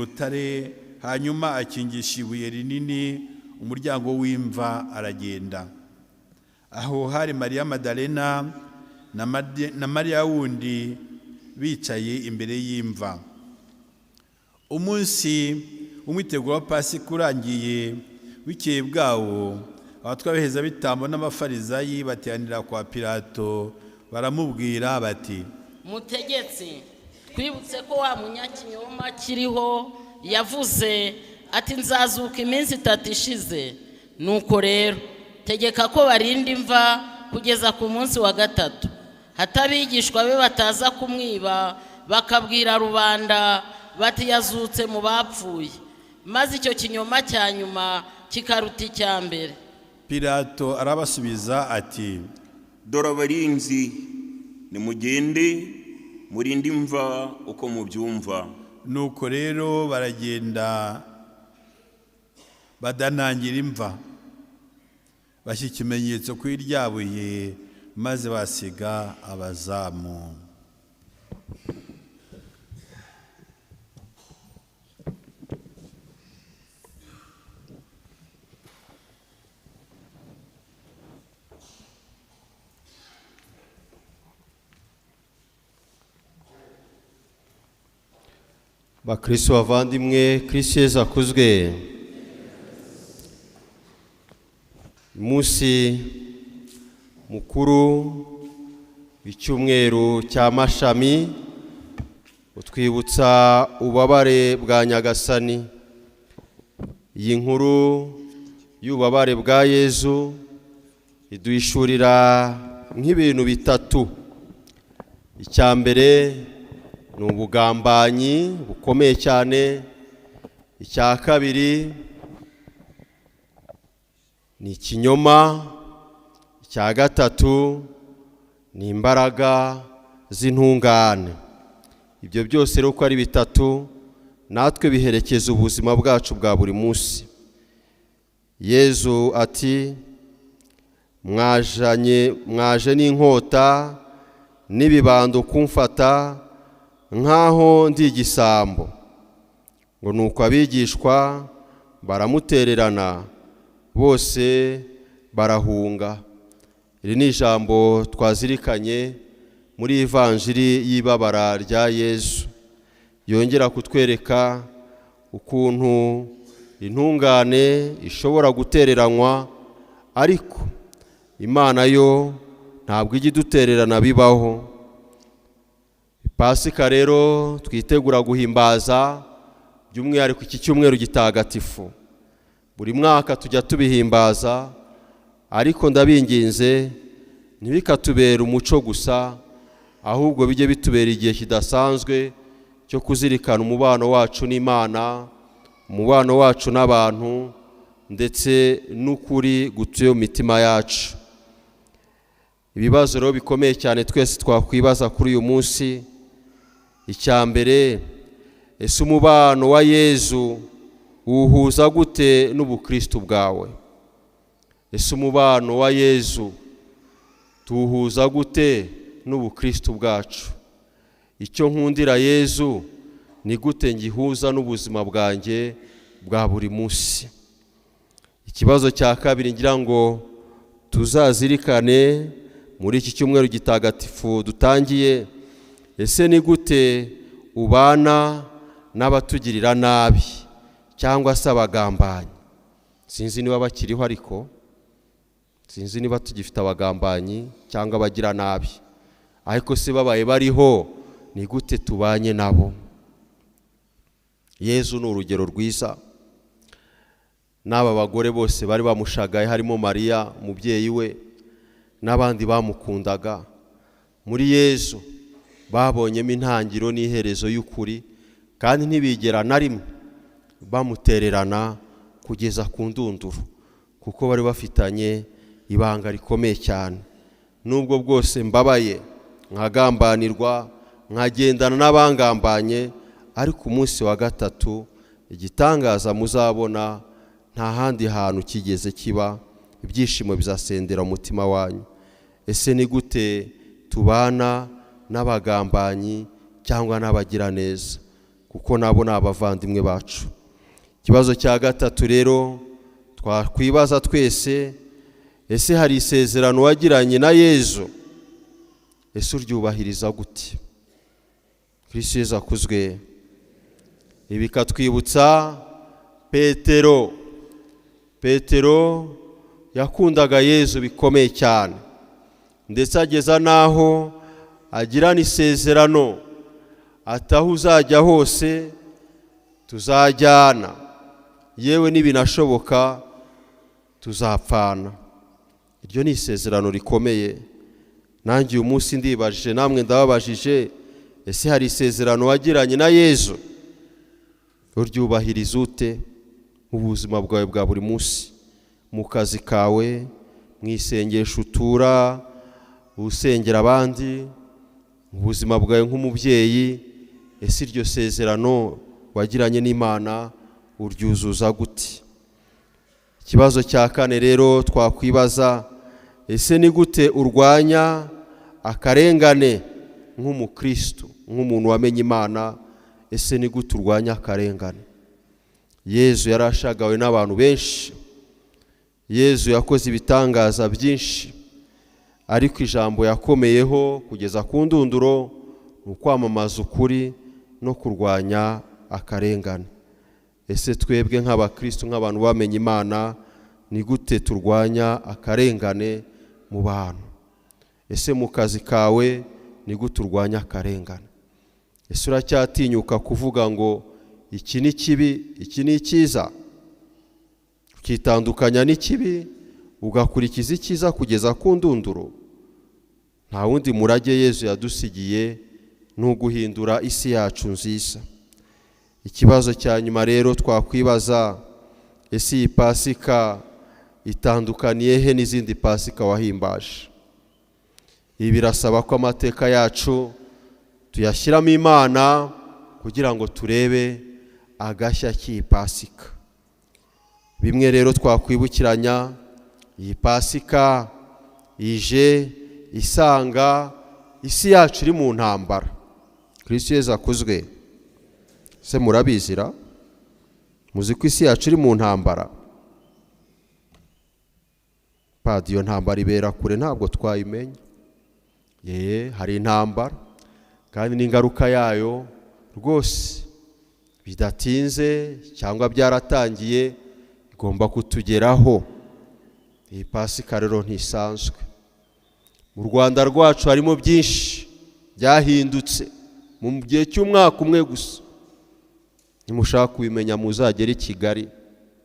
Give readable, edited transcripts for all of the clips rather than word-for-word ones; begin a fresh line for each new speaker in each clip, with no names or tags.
Rutare, hanyuma akingisha ibuye rinini umuryango w'imva, aragenda. Aho hari Mariya Madalena na Mariya wundi bicaye imbere y'imva. Umunsi w'umwiteguro wa Pasika urangiye, bukeye bwawo, abatware b'ibitambo n'Abafarizayi bateranira kwa Pilato, baramubwira bati:
"Mutegetsi, twibutse ko wa munyakinyoma kiriho yavuze ati: 'Nzazuka iminsi 3 ishize.' Nuko rero tegeka ko barinda imva kugeza ku munsi wa gatatu, hato abigishwa be bataza kumwiba, bakabwira rubanda bati: 'Yazutse mu bapfuye,' maze icyo kinyoma cya nyuma kikaruta icya mbere."
Pilato arabasubiza ati:
"Dore abarinzi, nimugende murinde imva uko mubyumva."
Nuko rero baragenda, badanangira imva, bashyira ikimenyetso kuri rya buye, maze basiga abazamu.
Bakristo bavandimwe, Kristo Yezu akuzwe. Umunsi mukuru w'icyumweru cya Mashami utwibutsa ububabare bwa Nyagasani. Iyi nkuru y'ububabare bwa Yezu iduhishurira nk'ibintu bitatu. Icya mbere ni ubugambanyi bukomeye cyane. Icya kabiri ni ikinyoma. Icya gatatu ni imbaraga z'intungane. Ibyo byose rero uko ari bitatu natwe biherekeza ubuzima bwacu bwa buri munsi. Yezu ati: "Mwajanye, mwaje n'inkota n'ibibando kumfata nk'aho ndi igisambo." Ngo nuko abigishwa baramutererana bose, barahunga. Iri ni ijambo twazirikanye muri Ivanjiri y'ibabara rya Yezu, yongera kutwereka ukuntu intungane ishobora gutereranywa, ariko Imana yo ntabwo ijya idutererana bibaho. Pasika rero twitegura guhimbaza, by'umwihariko iki cyumweru gitagatifu, buri mwaka tujya tubihimbaza, ariko ndabinginze ntibikatubere umuco gusa, ahubwo bijye bitubera igihe kidasanzwe cyo kuzirikana umubano wacu n'Imana, umubano wacu n'abantu, ndetse n'ukuri gutuye mu mitima yacu. Ibibazo rero bikomeye cyane twese twakwibaza kuri uyu munsi: icya mbere, ese umubano wa Yezu uwuhuza gute n'ubukristu bwawe? Ese umubano wa Yezu tuwuhuza gute n'ubukristu bwacu? Icyo nkundira Yezu ni gute ngihuza n'ubuzima bwanjye bwa buri munsi? Ikibazo cya kabiri ngira ngo tuzazirikane muri iki cyumweru gitagatifu dutangiye: ese ni gute ubana n'abatugirira nabi cyangwa se abagambanyi? Sinzi niba bakiriho, ariko sinzi niba tugifite abagambanyi cyangwa abagira nabi, ariko se babaye bariho, ni gute tubanye nabo? Yezu ni urugero rwiza. N'aba bagore bose bari bamushagaye, harimo Mariya umubyeyi we n'abandi bamukundaga, muri Yezu babonyemo intangiriro n'iherezo y'ukuri, kandi ntibigera na rimwe bamutererana kugeza ku ndunduro, kuko bari bafitanye ibanga rikomeye cyane. Nubwo bwose mbabaye, nkagambanirwa, nkagendana n'abangambanye, ariko umunsi wa gatatu igitangaza muzabona nta handi hantu kigeze kiba, ibyishimo bizasendera umutima wanyu. Ese ni gute tubana n'abagambanyi cyangwa n'abagiraneza? Kuko nabo ni abavandimwe bacu. Ikibazo cya gatatu rero twakwibaza twese: ese hari isezerano wagiranye na Yezu? Ese uryubahiriza gute? Kristo Yezu akuzwe. Ibi bikatwibutsa Petero. Petero yakundaga Yezu bikomeye cyane, ndetse ageza n'aho agirana isezerano ati: aho uzajya hose tuzajyana, yewe nibinashoboka tuzapfana. Iryo ni isezerano rikomeye. Nanjye uyu munsi ndibajije, namwe ndababajije: ese hari isezerano wagiranye na Yezu? Uryubahiriza ute mu buzima bwawe bwa buri munsi, mu kazi kawe, mu isengesho utura usengera abandi, mu buzima bwawe nk'umubyeyi? Ese iryo sezerano wagiranye n'Imana uryuzuza gute? Ikibazo cya kane rero twakwibaza: ese ni gute urwanya akarengane nk'umukristo, nk'umuntu wamenye Imana? Ese ni gute urwanya akarengane? Yezu yarashagawe n'abantu benshi, Yezu yakoze ibitangaza byinshi, ariko ijambo yakomeyeho kugeza ku ndunduro ni ukwamamaza ukuri no kurwanya akarengane. Ese twebwe nk'abakristo, nk'abantu bamenye Imana, ni gute turwanya akarengane mu bantu? Ese mu kazi kawe ni gute urwanya akarengane? Ese uracyatinyuka kuvuga ngo iki ni kibi, iki ni icyiza, ukitandukanya n'ikibi ugakurikiza icyiza kugeza ku ndunduro? Nta wundi murage Yezu yadusigiye, ni uguhindura isi yacu nziza. Ikibazo cya nyuma rero twakwibaza: ese iyi Pasika itandukaniye he n'izindi Pasika wahimbaje? Ibi birasaba ko amateka yacu tuyashyiramo Imana kugira ngo turebe agashya k'iyi Pasika. Bimwe rero twakwibukiranya: iyi Pasika ije isanga isi yacu iri mu ntambara. Kristo Yezu akuzwe. Se murabizira? Muzi ko isi yacu iri mu ntambara? Padi, iyo ntambara ibera kure, ntabwo twayimenya. Ye, hari intambara, kandi n'ingaruka yayo rwose bidatinze cyangwa byaratangiye igomba kutugeraho. Iyi Pasika rero ntisanzwe. Mu Rwanda rwacu harimo byinshi byahindutse mu gihe cy'umwaka umwe gusa. Nimushaka kubimenya muzagere i Kigali.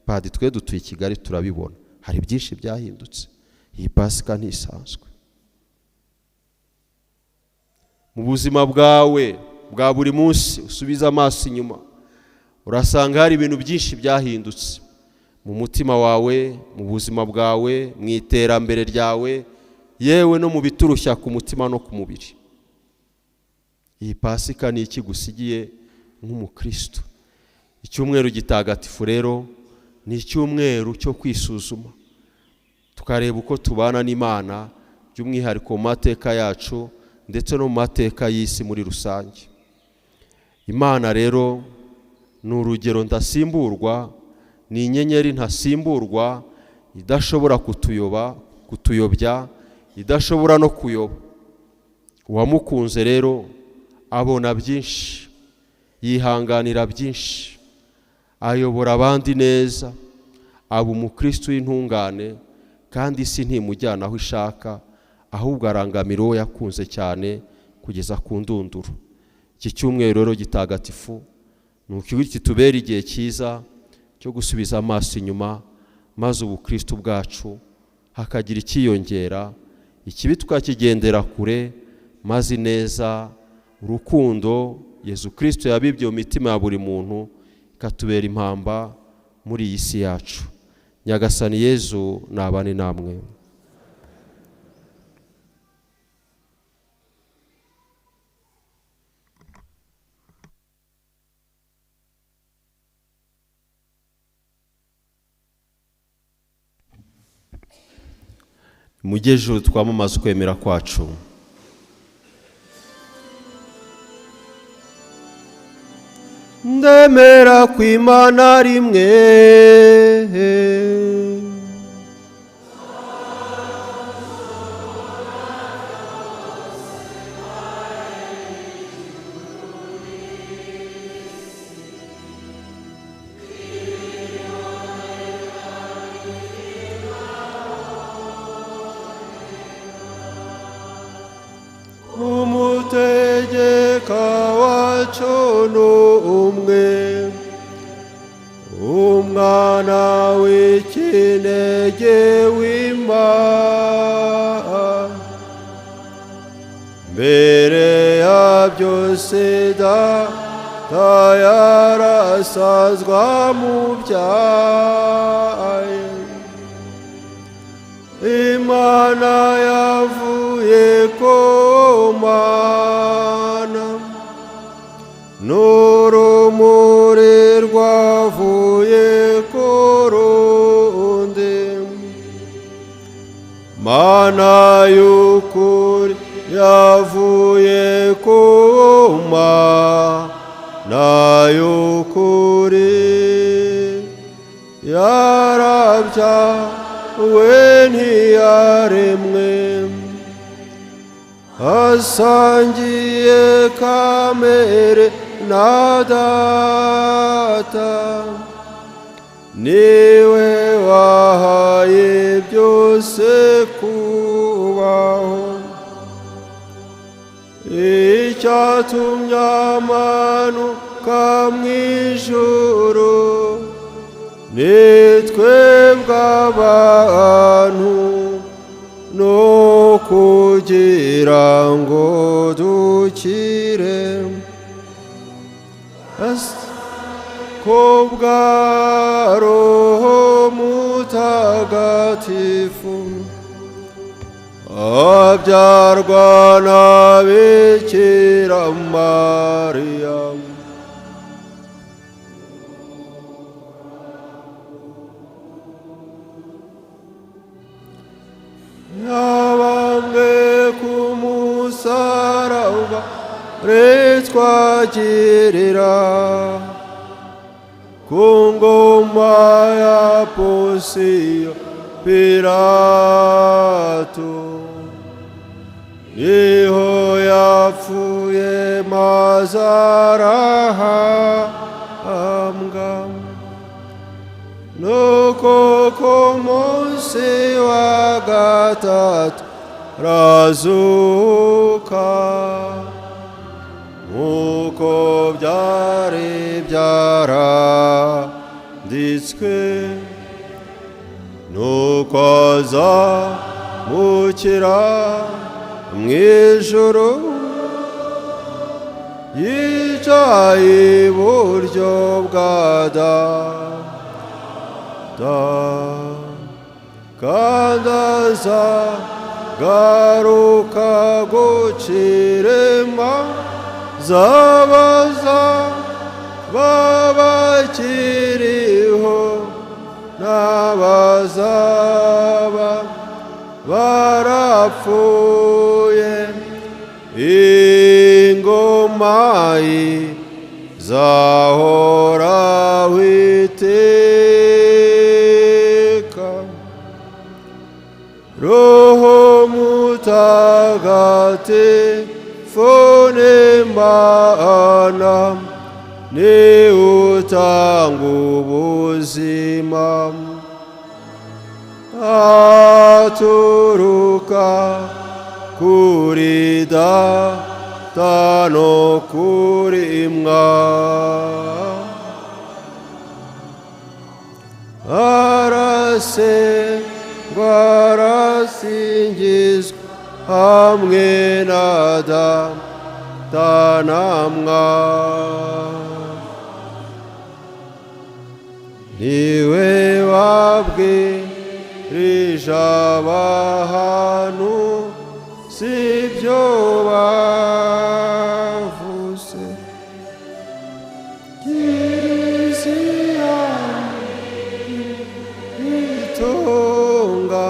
Padi, twe dutuye i Kigali turabibona, hari byinshi byahindutse. Iyi Pasika ntisanzwe. Mu buzima bwawe bwa buri munsi usubiza amaso inyuma, urasanga hari ibintu byinshi byahindutse mu mutima wawe, mu buzima bwawe, mu iterambere ryawe, yewe no mu biturushya ku mutima no ku mubiri. Iyi Pasika ni iki gusigiye nk'umukristo? Icyumweru gitagatifu rero ni icyumweru cyo kwisuzuma, tukareba uko tubana n'Imana, by'umwihariko mu mateka yacu ndetse no mu mateka y'isi muri rusange. Imana rero ni urugero ndasimburwa, ni inyenyeri ntasimburwa, idashobora kutuyobya, idashobora no kuyoba. Uwamukunze rero abona byinshi, yihanganira byinshi, ayobora abandi neza, aba umukristo w'intungane, kandi isi ntimujyana aho ishaka, ahubwo arangamira uwo yakunze cyane kugeza ku ndunduro. Iki cyumweru rero gitagatifu ni kitubera igihe cyiza cyo gusubiza amaso inyuma, maze ubukristo bwacu hakagira icyiyongera, ikibi tukakigendera kure, maze neza urukundo Yezu Kristo yabibye mu mitima ya buri muntu ikatubera impamba muri iyi si yacu. Nyagasani Yezu nabane namwe. Mujye ejuru twamamaze ukwemera kwacu. Nemera ko Imana ari imwe. Umutegeka wacu ni umwe, Umwana w'ikinege w'Imana. Mbere ya byose Data yarasazwa mu byaye. Imana yavuye ku Mana, n'urumuri rwavuye ku rundi. Mana y'ukuri yavuye ku Mana y'ukuri, yarabyawe ntiyaremwe, asangiye kamere na Data. Niwe wahaye byose kubaho, icyatumye amanuka mu ijuru ni twebwe abantu, no kugira ngo dukire. Ko bwa Roho Mutagatifu abyarwa na Bikira Mariya, yabambwe ku musaraba retwagirira, ku ngoma ya Ponsiyo Pilato, niho yapfuye maze arahambwa. Nuko ku munsi wa gatatu razuka, nk'uko byari byaranditswe. Nuko azamukira mu ijuru, yicaye iburyo bwa Data, kandi azagaruka gucira imanza babakiriho n'abazaba barapfuye. Ingoma izahoraho iteka. Roho Mutagatifu n'Imana, ni utanga ubuzima, aturuka kuri Data no kuri Mwana. Arasengwa, arasingizwa hamwe na Data na Mwana. Niwe wabwirije abahanuzi ibyo bavuze. Kiliziya itunga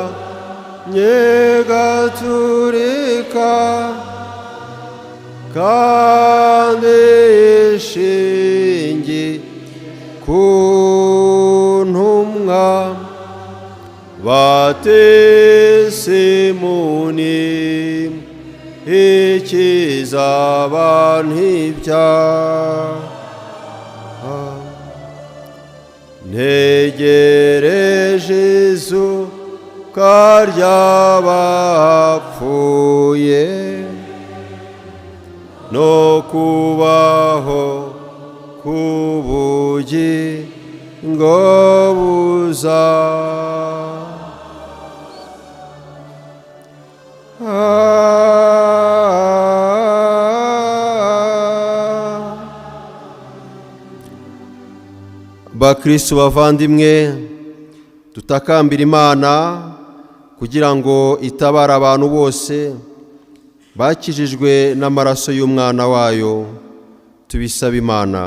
nyegaturika, kandi ishingiye Ku ntumwa batesimuni ikiza abantu ibyaha. Ntegereje izuka ry'abapfuye no kubaho k'ubugingo buza. Bakristu bavandimwe, tutakambira Imana kugira ngo itabare abantu bose bakijijwe n'amaraso y'umwana wayo. Tubisaba Imana.